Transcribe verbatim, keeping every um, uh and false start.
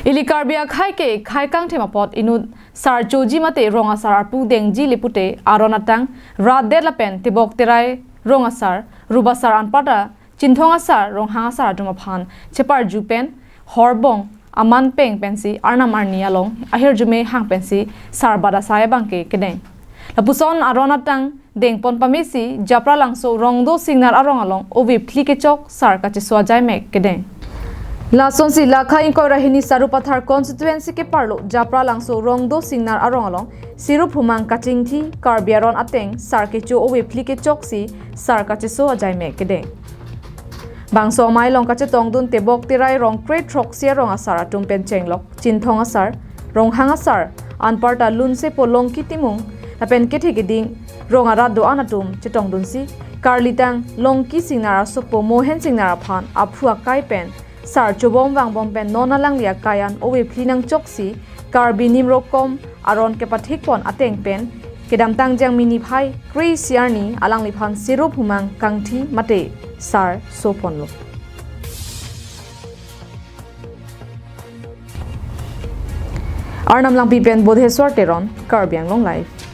Ili Karbi akhei ke khei kangthim apot inut sar choji mate rong asar arpu dengji le pute aron atang rat det lapen tebok terai rong asar, rup asar anparta chinthong asar, ronghang asar atum aphan cheparju pen horbong aman peng pensi arnam arni along ahirjume hang pensi sar bat asai abangke kedeng. Lapuson aron atang dengpon pamesi Japralangso Rongdo Singnar arong along ove phli kechok sar kacheso ajaimek kedeng. Lasonsi lakha ingkoi ra hini Sarupathar constituency keparlo Japralangso Rongdo Singnar arong along Sirup Humang kachingthi Karbi aron ateng sar kecho ove phli kechoksi sar kacheso ajaimek kedeng. Bangso amei along kachetongdun tebok terai rong kre throksi arong asar atum pen chenglok chinthong asar, ronghang asar, anparta lunsepo Longki Timung lapen kethe keding rong arat do-an atum chetongdunsi karlitang Longki Singnar asopo Mohen Singnar aphan aphu akai pen sar chobom vangbom pen non alangli akai an ove phli nangchoksi Karbi Nimrokom aron kepathikpon ateng pen kedamtang Jangmi niphai kre-isi arni alangliphan Sirup Humang kangthi mate sar soponlo. Arnam Langpi pen Bodheswar Teron, Karbi Anglong Live.